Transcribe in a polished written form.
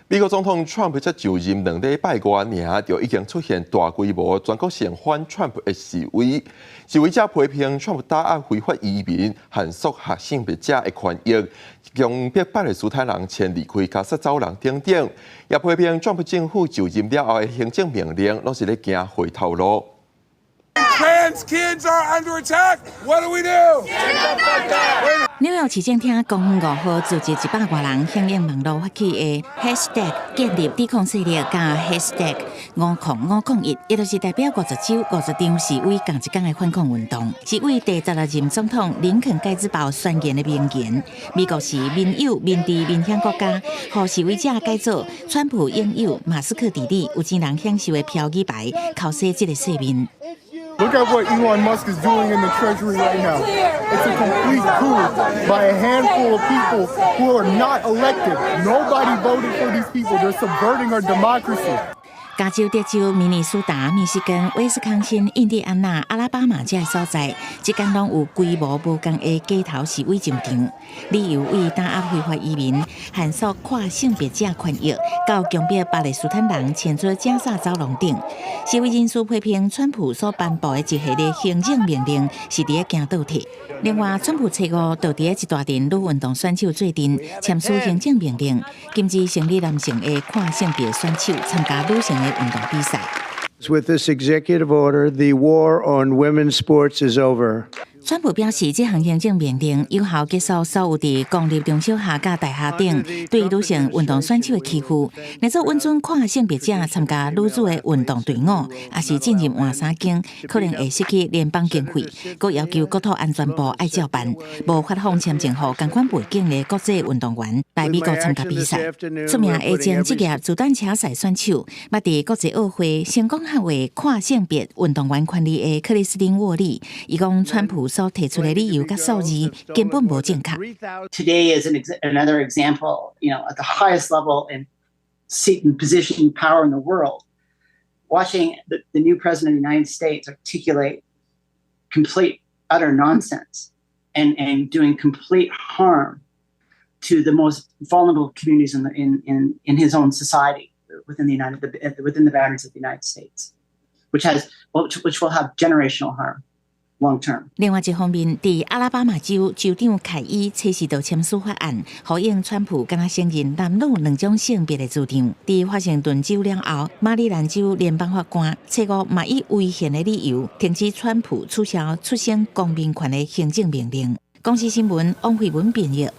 美國總統川普才就任2禮拜外爾，就已經出現大規模全國性反川普的示威。示威者批評川普打壓非法移民、限縮跨性別者的權益、強迫巴勒斯坦人遷離開加薩走廊等等，也批評川普政府就任了後的行政命令，攏是咧行回頭路。 Trans kids are under attack. What do we do? 紐約市政廳公園5號聚集100外人響應網路發起的 #建立抵抗勢力佮 #50501，也就是代表50州50場示威仝一工的反抗運動，是為第16任總統林肯蓋茲堡宣言的名言。美國是民有、民治、民享國家，予示威者改做川普擁有、馬斯克治理、有錢人享受的標語牌，剾洗這個世面。 Look at what Elon Musk is doing in the Treasury right now. It's a complete coup by a handful of people who are not elected. Nobody voted for these people. They're subverting our democracy. 加州、德州、明尼蘇達、密西根、威斯康星、印第安納、阿拉巴馬這些所在，這工攏有規模無仝的街頭示威進場，理由為打壓非法移民、限縮跨性別者權益，到強迫巴勒斯坦人遷出加薩走廊等。示威人士批評川普所頒布的一系列行政命令是佇咧行倒退。另外，川普初五就佇咧一大陣女運動選手做陣簽署行政命令，禁止生理男性的跨性別選手參加女性的運動比賽。 With this executive order, the war on women's sports is over. 川普表示，這項行政命令有效結束所有佇公立中小學佮大學等對女性運動選手的欺負。若做允准跨性別者參加女子的運動隊伍，抑是進入換衫間，可能會失去聯邦經費。閣要求國土安全部愛照辦，無發放簽證予仝款背景的國際運動員來美國參加比賽。出名的前職業自單車賽選手，捌佇國際奧會成功捍衛跨性別運動員權利的克里斯汀沃利，伊講川普所提出的理由佮數字根本無正確。 Today is another example, at the highest level in seat and position power in the world, watching the new president of the United States articulate complete, utter nonsense and doing complete harm to the most vulnerable communities in his own society within the boundaries of the United States, which will have generational harm long term. 另外一方面，佇阿拉巴馬州州長凱伊初時就簽署法案，呼應川普敢若承認男女兩種性別的主張。佇華盛頓州了後，馬里蘭州聯邦法官初五嘛以違憲的理由，停止川普取消出生公民權的行政命令。公視新聞王慧文編譯。